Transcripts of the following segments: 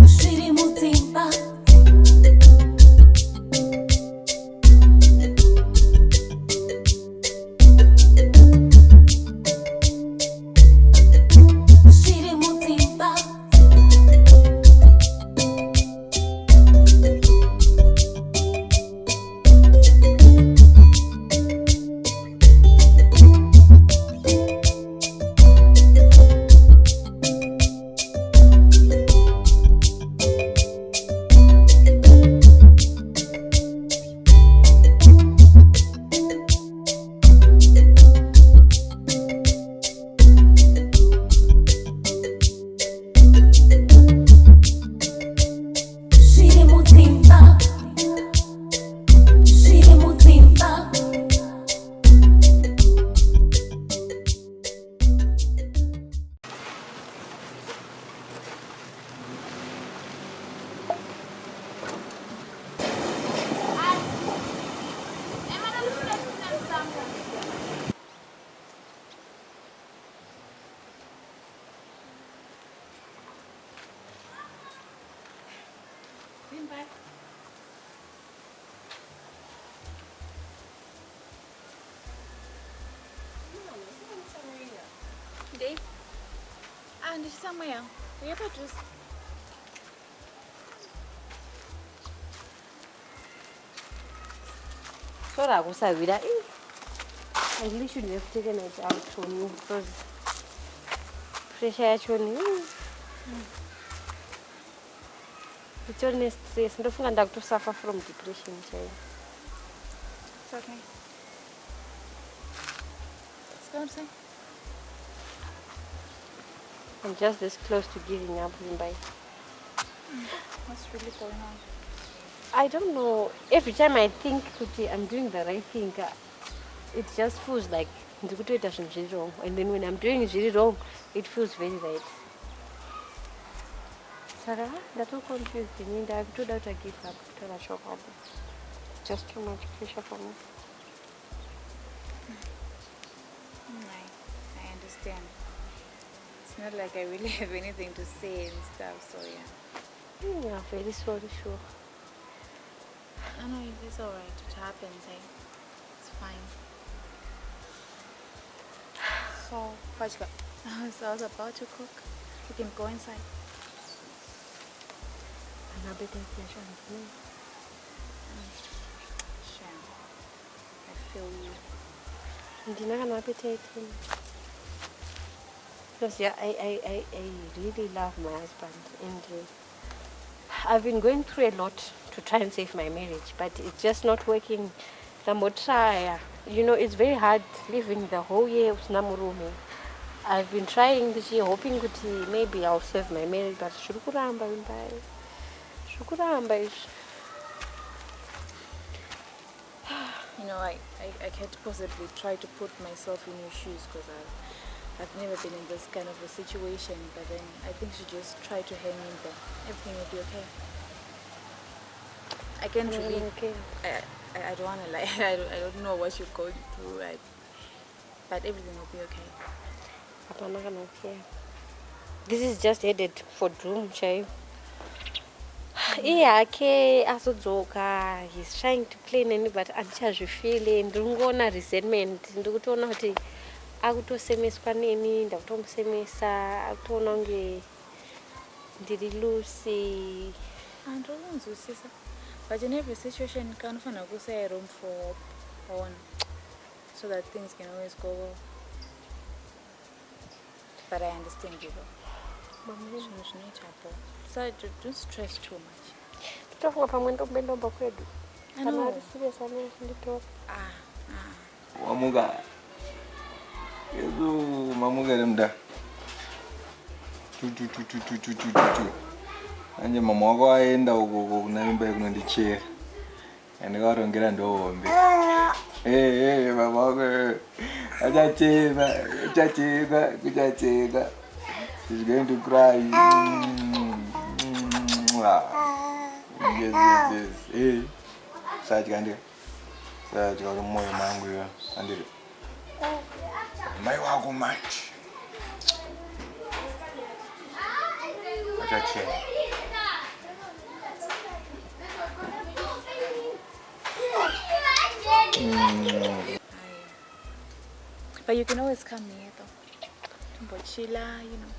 Zviri mudzimba. Zviri mudzimba. Zviri mudzimba. Zviri mudzimba. Dave? Ah, ndichisamweya. Uye padhuze. Sorry akusawira. I really shouldn't have taken it out on you because pressure yacho ni itori nestress. Ndofunga ndakutosuffer from depression chaiyo. It's okay. Let's go inside. I'm just this close to giving up, Vimbai. What's really going on? I don't know. Every time I think kuti I'm doing the right thing, it just feels like ndiri kutoita zvinhu zviri wrong. And then when I'm doing zviri wrong, it feels very right. Saka ndato confused ini, ndakutoda kuti I give up, kutaura chokwadi. It's just too much pressure for me. I understand. It's not like I really have anything to say and stuff, so yeah. I'm very sorry, sure. I know, it's alright. It happens, eh? It's fine. So, Pachka, so I was about to cook. You can go inside. An appetite yacho handina. Shame. I feel you. Handina kana appetite. Because yeah, I really love my husband and I've been going through a lot to try and save my marriage, but it's just not working. Ndambotraya. It's very hard living the whole year usina murume. I've been trying ndichi hoping kuti maybe I'll save my marriage, but zviri kuramba, Vimbai. Zviri kuramba izvi. I can't possibly try to put myself in your shoes because I've never been in this kind of a situation, but then I think you should just try to hang in there. Everything will be okay. I can't really, Okay. I don't want to lie, I don't know what you're going through, but everything will be okay. Hapana kana okay. This is just headed for doom chaiyo. Iye hake azodzoka, he's trying to play neni, but handichazvifeele. Ndiri kungoona resentment, ndiri kutoona kuti akutosemeswa neni, ndakutomusemesa, akutoona kunge ndiri loose. Andinonzwisisa, but in every situation kanofanira kuisa room for hope on so that things can always go well. But I understand you though. Zvinhu zvinoitapo, so don't stress too much. Totofunga pamwe ndombe kwedu. I Kana know. ari serious anonditora. Ah, ah. Wamuka yesu, mamuka ere muda? Tu tu tu tu tu tu tu tu tu. Anje mama wako aenda ukoko kuna imba yekunondichera yandikavarongera, ndohombe. Mama wako achachema, achachema, kuchachema. She's going to cry. Yes. Sadya ndika, sadya uri mumwoyo mangu iwe, andiri mai wako manje. Achachena. But you can always come here though. Tombochila, you know.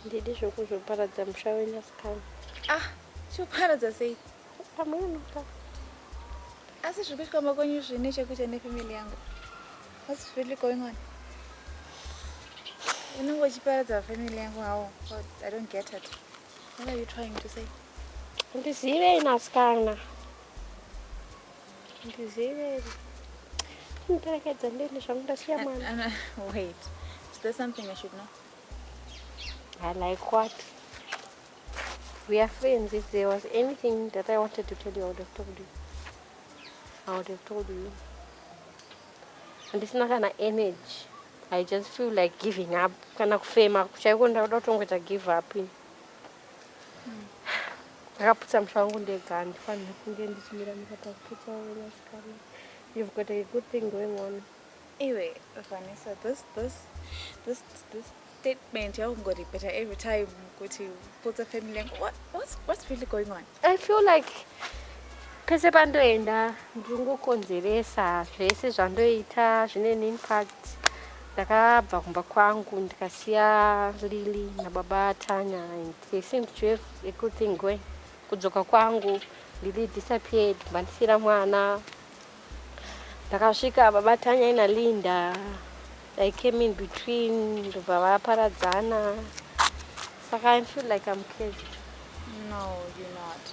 Ndidi zvokuzoparadza musha wenyu asikana. Ah, chioparadza sei? Pamunonoka. Asi zviri kuitwa kumba kwenyu zvine chekuita nefamily yangu. What's really going on? Unenge uchiparadza family yangu how? I don't get it. What are you trying to say? Handizive ini asikana. Handizive. Chindiperekedza ndiende zvangu ndasiya mwana. Wait. Is there something I should know? I like what? We are friends. If there was anything that I wanted to tell you, I would have told you. I would have told you. Handisina kana energy. I just feel like giving up. Kana kufema chaiko ndakuda kutongoita give up ini. Ndakaputsa musha wangu ndega handifaniri kunge ndichimiramira pakuputsa wenyu asikana. You've got a good thing going on. Anyway, Vanessa, this statement yaungoripeta every time kuti putsa family yangu. What's really going on? I feel like pese pandoenda ndingokonzeresa zvese zvandoita zvine impact. Ndakabva kumba kwangu ndikasiya Lily nababa Tanya and they seemed to have a good thing going. Kudzoka kwangu Lily disappeared, vandisiyira mwana. Ndakasvika baba Tanya ina Linda. I came in between ndobva vaparadzana. Saka I feel like I'm cursed. No, you're not.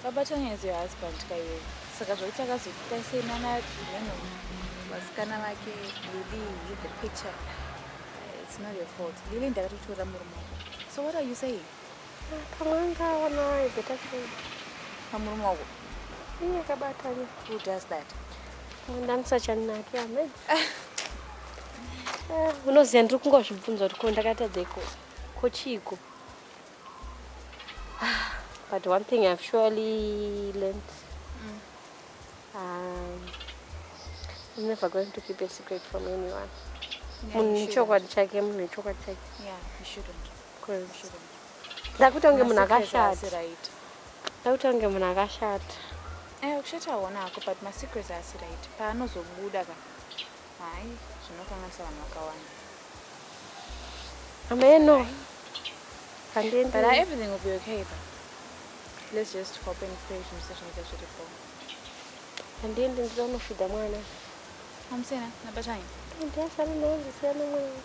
Baba Tanya is your husband, kaiwe. Saka zvokuti akazoita sei nana neno vasikana vake Lily hit the picture. It's not your fault. Lily ndakatotora murume wako. So what are you saying? Pamwe angawana a better friend. Pamurume wako? Iye akabatanya. Who does that? Ndandisachanake amen. Unoziva ndiri kungozvibvunza kuti ko ndakatadzeiko ko chiiko. But one thing I've surely learned, I'm never going to keep a secret from anyone. Munhu nechokwadi chake, munhu nechokwadi chake. Yeah, you shouldn't. Because You shouldn't. ndakuita kunge munhu Masecrets haasi akashata. right. Ndakuita kunge munhu akashata. Kushata haona hako, but masecrets haasi right. Paanozobuda ka, hai, zvinokanganisa vanhu vakawanda. Ameno. But Handiendi. everything will be okay, but let's just hope and pray zvinhu zvinoita zviripo. Handiendi ndinoda kunofidha mwana. Amusena, naBatanya? Ndiasara naye ndisiya nemwana wangu.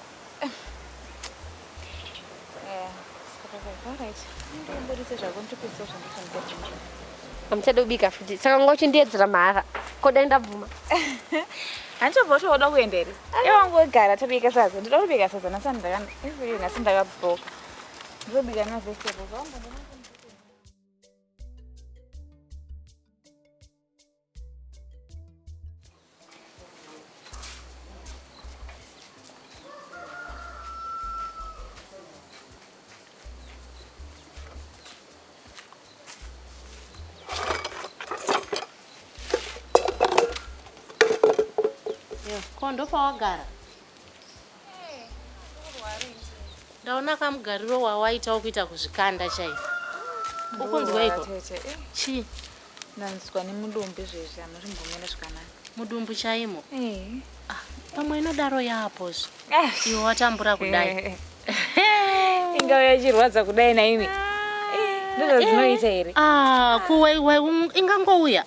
Yeah, saka alright. Ndimborise zvako ndipedzisa zvandinofanira kuita. Hamuchada kubika futi. Saka wanga uchindiedzera mahara. Ko dai ndabvuma. Handitobva kuti wauda kuenda here? Iwe wangogara tabika sadza. Ndoda kubika sadza nhasi nhasi ndakabhoka. Ndobika mavegetables. Wambona. Ko ndopawagara? Ndaona kamugariro wawaitawo kuita kuzvikanda chaiko. Ukunzweiko? Tete, Chii? Ndanzwa nemudumbu izvezvi hamurimbomira zvakanaka. Mudumbu chaimo? Eh. Pamwe inodaro yaapozve. Iwe watambura kudai. Ingauya ichirwadza kudai naimi. Ndozvazvinoita here? Ah, kuwaiwai ingangouya.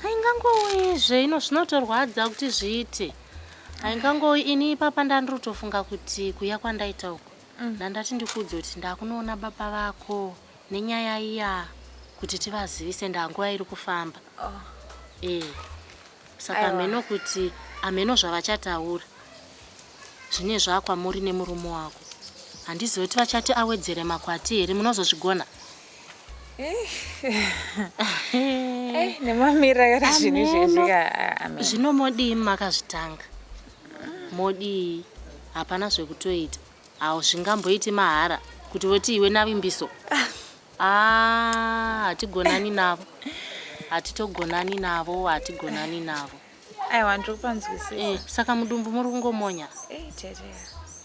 Haingangouyizve ino zvinotorwadza kuti zviite. Haingangouyi ini ipapa ndandiri kutofunga kuti kuya kwandaita uku. Ndandati ndikuudze kuti ndakunoona baba vako nenyaya iya kuti tivazivise ndanguva iri kufamba. Saka Aiwa. hameno kuti hameno zvavachataura. Zvine zvakwamuri nemurume wako. Handizivi kuti vachati awedzere makwati here, munozozvigona? Nemamiriro akaita zvinhu izvezvi ka, amen. Zvino modii makazvitanga? Modii? Hapana zvekutoita. Hazvingamboiti mahara kuti voti iwe naVimbiso. Hatigonani navo. Hatitogonani navo, hatigonani navo. Aiwa, ndiri kupanzwisisa. Saka mudumbu muri kungomonya? Tete.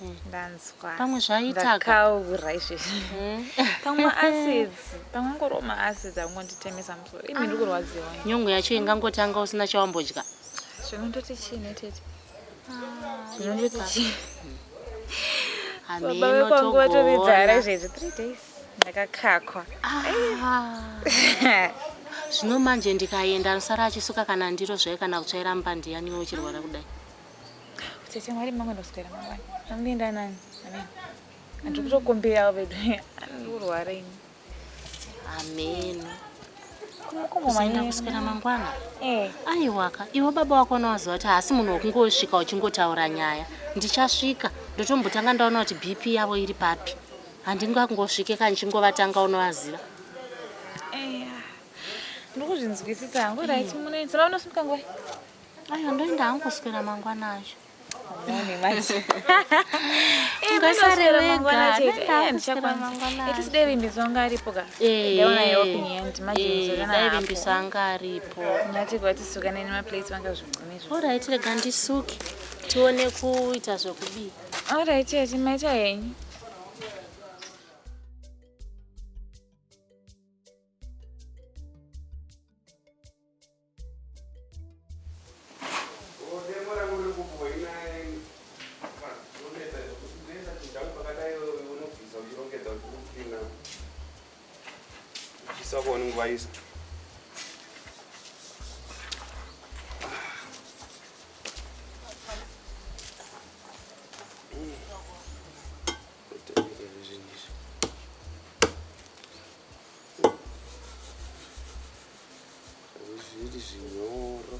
Ndanzwa. Pamwe zvaitaka. Ndakaura izvezvi. Pamwe acids, pamwe angoriwo maacids akungonditemesa musoro. Imi ndiri kurwadziwa. Nyongo yacho ingangotanga usina chawambodya. Zvinondoti chii netete? Zvinondoti chii? Baba Hameno vekwangu vatoridzara togoona. izvezvi 3 days. Ndakakakwa. Ah. Zvino manje ndikaenda anosara achisuka kana ndiro zvayo kana kutsvaira mumba ndiyani iwe uchirwara kudai. Tete mwari mangu ndoswera mangwana. Amunoenda nani? Amen. Andiri kutokumbirawo vedu. Andiri kurwara ini. Hameno. Kumukumbo Kuzoenda manyere. kuswera mangwana. Eh. Aiwaka, iwe baba wako unowaziva kuti haasi munhu wekungosvika uchingotaura nyaya. Ndichasvika, ndotombotanga ndaona kuti BP yavo iri papi. Handingangosvike kana ndichingovatanga unovaziva. Eh. Ndiri kuzvinzwisisa hangu right munoenda. Saka munosimuka nguva? Aiwa, ndoenda hangu kuswera mangwana acho. Mone manje. Ungasare wega, ndoenda hangu kuswera mangwana acho. Etisidai vimbiso anga aripo ka. Ndaona helping hand manje Eh, dai vimbiso anga aripo. Nyati kwatisuka neni maplates vanga zvigumi izvo. Alright, rega ndisuke tione kuita zvekubika. Alright, tete maita henyu. Demo rangu riri kuboina unonetsa unoisa chinhu changu pakadai unobvisa uchirongedza uchikuklina uchiisa kwaunenge waisa. Zvinhu izvi. Zviri zvinyoro.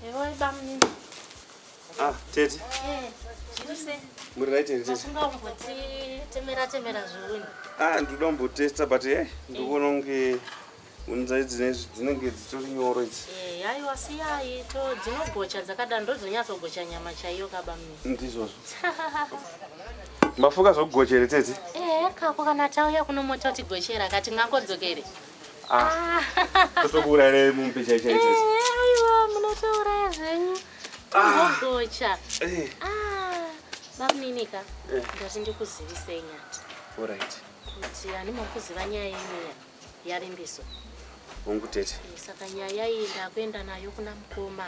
Ewe bamunini. Ah, tete. Eh, zviri sei? Muri right here tete? Mafunga kumbotitemera temera zviuni. Ah, ndinoda kumbotesta but eh ndikuona kunge unzai dzinenge dzitori nyoro idzi. Eh, aiwa siyai to dzinogocha dzakadaro ndodzonyatsogocha nyama chaiyo kabamunini. Ndizvozvo. Mafuka zvokugocha here tete? Eh, kako kana tauya kuno mota tigochera kati ngangodzokere. Ah. Totokuurayira mombe chai chai Eh, tete. aiwa munotouraya zvenyu. Tombogocha. Eh, Ah, bamunini ka. Eh. Ndati ndikuzivisei nyati all right. kuti hani makuziva nyaya yenyaya yaRimbiso. Hongu tete. Eh, Saka nyaya iyi ndakuenda nayo kuna mukoma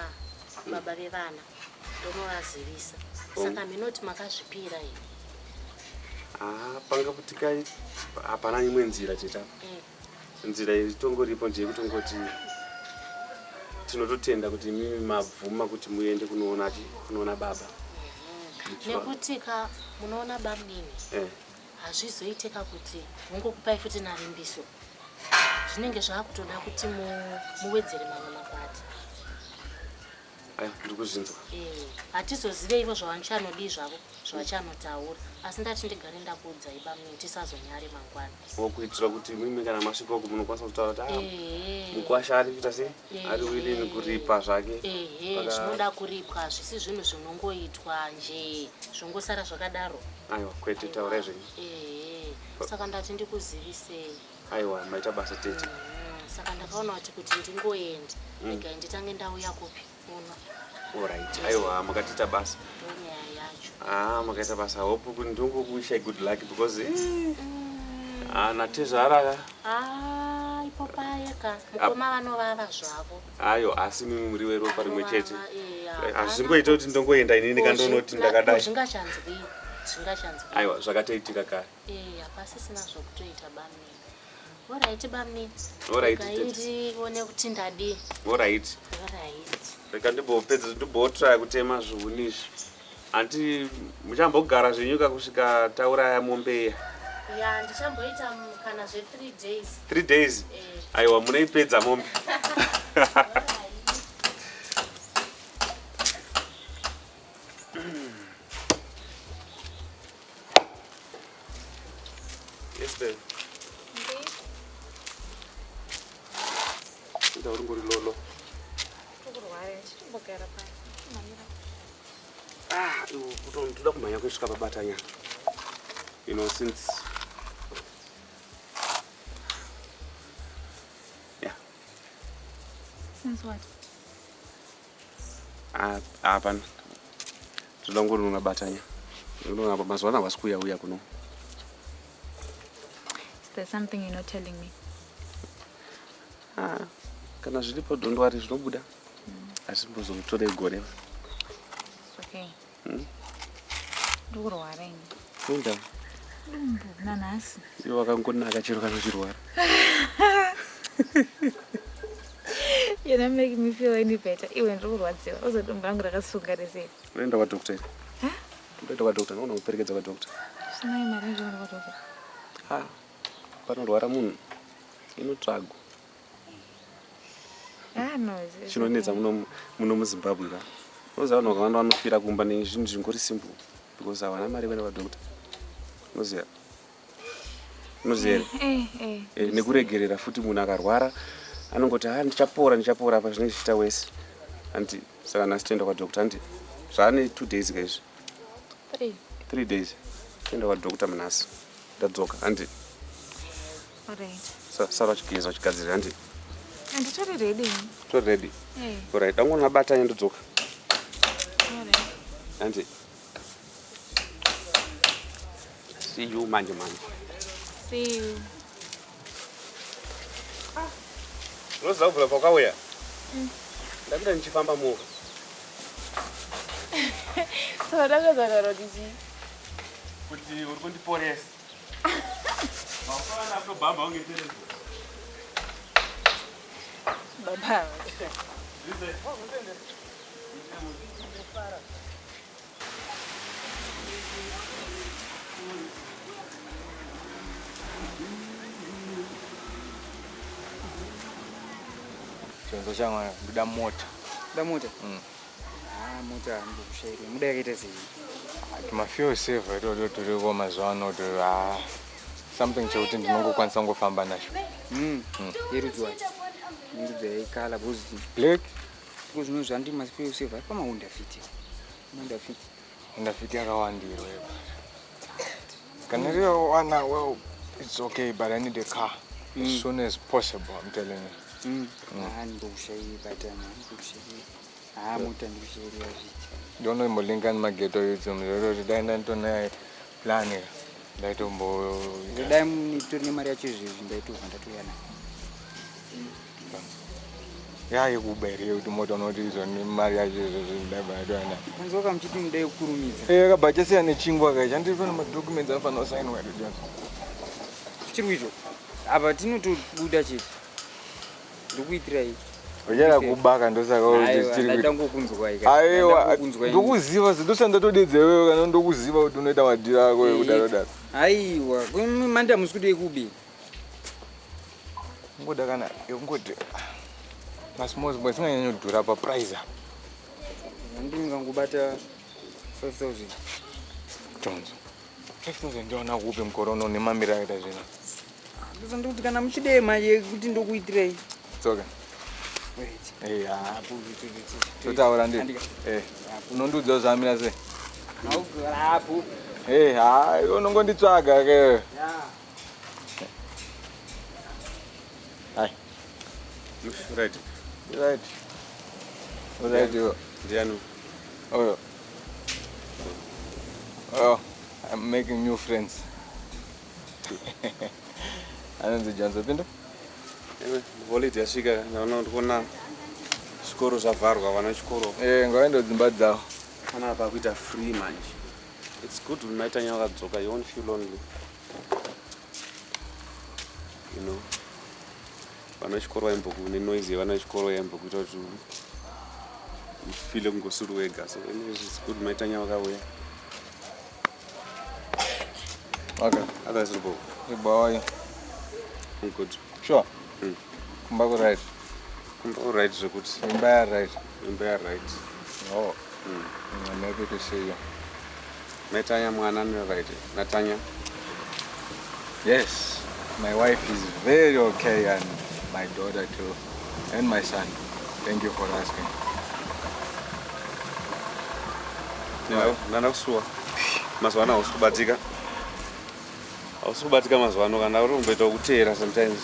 baba vevana ndonovazivisa. Saka minoti makazvipira here? Ah, panga kuti kai hapana imwe nzira tete. apa. Eh. Nzira itongoripo ndeyekutongoti tinototenda kuti imimi mabvuma kuti muende kunoona chi kunoona baba. Nekuti ka munoona bamunini Eh. hazvizoitika kuti vongokupai futi naRimbiso. Zvinenge zvaakutoda kuti muwedzere mamwe makwati. Aiwa, ndiri kuzvinzwa. Eh, hatizozive ivo zvavachanodii zvavo zvavachanotaura asi ndati ndigare ndakuudzai bamunini tisazonyare mangwana. Wokuitira kuti imimi kana masvika uko munokwanisa kutaura kuti ah, Ehe. mukwasha ari kuita sei? Ari willing kuripa zvake. Ehe, zvinoda kuripwa hazvisi zvinhu zvinongoitwa nje zvongosara zvakadaro. Aiwa, kwete taurai zvenyu. Ehe, saka ndati ndikuzivisei. Aiwa, maita basa tete. Saka ndakaona kuti kuti ndingoenda regai nditange ndauya kupi kuno Alright. Aiwa, makatiita basa. ndonyaya yacho. Ah, makaita basa. Hope kuti ndongokuishai good luck because eh, ah, natezvara Ah, ipo paye ka mukoma vanovava zvavo. ayo asi mimi muri weropa rimwe chete. Vanovava, eh, Hazvingoita kuti ndongoenda inini kandonoti ndakadai. Zvingachanzwi, zvingachanzwi. Aiwa, zvakatoitika kare. Eh, hapasisina zvokutoita bamunini. Alright bamunini. Alright, Regai tete. ndione kuti ndadii. Alright. Alright. Rega ndimbopedza ndimbotraya kutema zvihuni izvi. Hanti muchambogara zvenyuka kusvika tauraya mombe iya. Ya, ndichamboita kana zve 3 days. 3 days. Eh. Aiwa, munoipedza mombe. Yes, babe. Ita uri ngori lolo. Ndikurwara ndichitombogara pasi. Manyira. Ah, iwe kutoda kumhanya kusvika pabatanya. You know, since yeah, Since what? Ah, hapana. Toda kungonoona batanya. Unoona apa mazuva ano havasi kuuya uya kuno. Is there something you're not telling me? Ah, kana zviripo don't worry zvinobuda. Asi mbozotore gore. It's okay. Ndikurwara ini. Kuenda. Dumbu nanhasi. Iwe wakangonaka chero kana uchirwara. You're not making me feel any better. Iwe ndiri kurwadziwa. Uzodumbu rangu rakasunga rese. Unoenda kwadoctor here? Unoenda kwadoctor, unoona kuperekedza kwadoctor. Zvisina mari ndinoenda kwadoctor. Ah, panorwara munhu inotsvagwa. Ah, no. It's Chinonetsa okay. muno muno muZimbabwe ka. Unoziva vanhu vakawanda vanofira kumba nezvinhu zvingori simple because havana mari yekuenda kwadoctor. Unoziva? Unoziva here? Eh, eh. Eh, nekuregerera futi munhu akarwara anongoti ha ndichapora ndichapora apa zvinenge zvichiita wese anti saka nhasi toenda kwadoctor anti zvaane 2 days ka izvi. Three. 3 days toenda kwadoctor munhasi ndadzoka anti. All right. Sara uchigeza uchigadzirira anti. Handitori ready. Tori ready? Eh. Alright, dangoona batanya ndodzoka. All right. Anti see you manje manje. See you. Unoziva kubvira kwakauya ndakuita ndichifamba movha. So ndakazotaura kuti chii? Kuti uri kundiporesa mafana kutobhamba unge terezo. Baba. Chonzo changu ndoda mota. Da mota? Ah, mota handimbokushairi. Muda yakaita sei? Mafuel saver itoto turiko mazuva ano kuti ah, something chekuti ndinongokwanisa kungofamba nacho. Yerudzwai? Yerudzi yaikala because Black. Iko zvino zvandi mafuel saver ari pamaHonda Fit. Honda Fit. Honda Fit yakawandiro. Kana riyowana, well, it's okay, but I need a car as soon as possible, I'm telling you. Ah, handimbokushairi batana, handimbokushairi. Ah, mota ndikushairi yazviti. Ndonombolinka nemageto youth mzoroti dai ndanditona plan ndaitombo. Dai nitori nemari yacho izvezvi ndaitobva ndatouya nayo. Yaikuba here yekuti mota unoti izvo nemari yacho izvozvo ndaibva ndatoya nayo? Kwanzi muchiti mudai kukurumidza. Eh, akabva achasiya nechingwa kai chandiri pane madocuments anofanira kusainwa here, Johnson? Chiri kuizvo. Apa tinotobuda chete. Ndokuitirai. Uchada kubaka ndosaka Aiwa, kuti chiri. ndatangokunzwai. Aiwa, ndokuziva ndosanda ndatodedza iwewe kana ndokuziva kuti unoita madhiri ako ekudaro daro. Aiwa, manda musi kuti yekubi. Ngoda kana yekungoti masmall small isinganyanyodhura paprice apa. Ndingangobata 5000. Johnson, 5000 ndiona kupi mukore uno nemamiro akaita zvino? Ndosa ndikuti kana muchidei mari yekuti ndokuitirai. Tsoka. Wait. Eh, ah, Apo, totaura ndi. Andika. Eh, unondiudza zvamira sei? Apo. Eh, ha, iwe unongonditsvaga ke. Ya. Hai. Right. Right. Right iwe. Ndiani? Oh. Oh, I'm making new friends. Anonzi Johnson Pinda. Holiday yasvika ndaona ndikuona zvikoro zvavharwa vana chikoro. Eh, ngavaende kudzimba dzavo. Panapa kuita free manje. It's good when maitanya wakadzoka, you won't feel lonely. Vana chikoro vaimboku nenoise yevana chikoro yaimbokuita kuti ufile kungosuri wega, so anyways, it's good maitanya vakauya. Okay. Otherwise ripo. Ibawayo. I'm good. Sure. Mm. Kumba ku right. Kumba ku right zvekuti. Imba ya right. Imba ya right. Oh. I'm happy to see you. Maitanya mwana ne right natanya. Yes, my wife is very okay and my daughter too, and my son. Thank you for asking. Ndanda kusuwa mazuva ano hausi kubatika, hausi kubatika mazuva ano kana uri kumboita kuteera sometimes.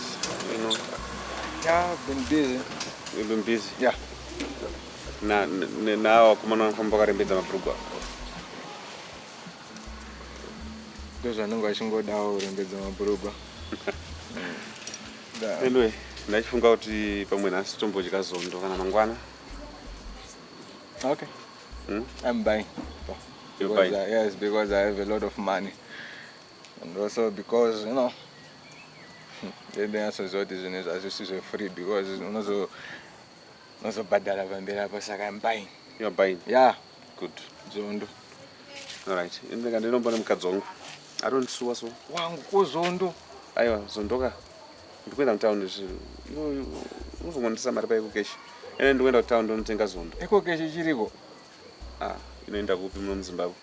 Yeah, I've been busy. You've been busy. Yeah. Naava vakomana vanofamba vakarembedza mabhurugwa. Ndozvanenge vachingodawo kurembedza mabhurugwa. Anyway, ndachifunga kuti pamwe nhasi tombodya zondo kana mangwana. Okay. I'm buying. You're Because buying? Yes, because I have a lot of money. And also because, you know, ndinyatsozoti zvinhu izvi hazvisi zvefree because unozobhadhara pamberi apo, saka I'm buying. You're buying? Yeah. Good. Zondo. Alright. Ndinga ndinombona mukadzi wangu. Arondisuwa so. Wangu kuzondo. Aiwa, zondoka. Ndikuenda mutauni zvi. Unozongondisa mari paiko cash. Ene ndikuenda kutauni ndonotenga zondo. Eko cash chiriko? Ah, inoenda kupi muno muZimbabwe?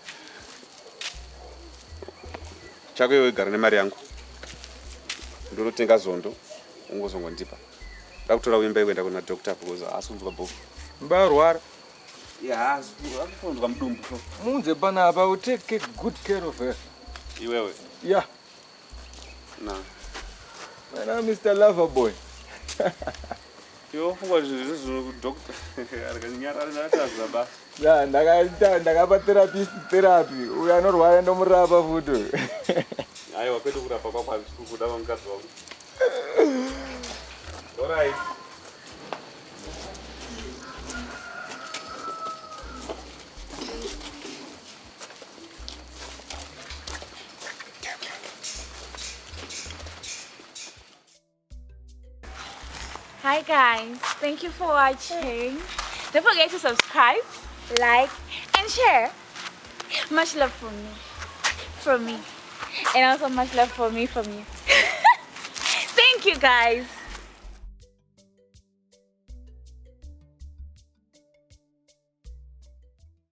Chako iwe gara nemari yangu. Ndonotenga zondo, ungozongondipa. Ndakutora uimba ikuenda kuna doctor because haasi kunzwa bhofu. Mbarwara. Yeah, akutonzwa mudumbu so. Munze panapa, will take good care of her. Iwewe? Yeah. Na. Wena Mr. Loverboy. Iwe ufunga zvinhu zvino doctor. Arikanyarara ndakatadza basa. Ya, ndakaita ndakapa therapist therapy. Uyo anorwara ndomurapa futi. Aiwa, kwete kurapa kwako hazvisi kukuda pamukadzi wangu. Alright. Hi guys, thank you for watching. Don't forget to subscribe, like, and share. Much love from me, from me, and also much love for me from you. Thank you guys.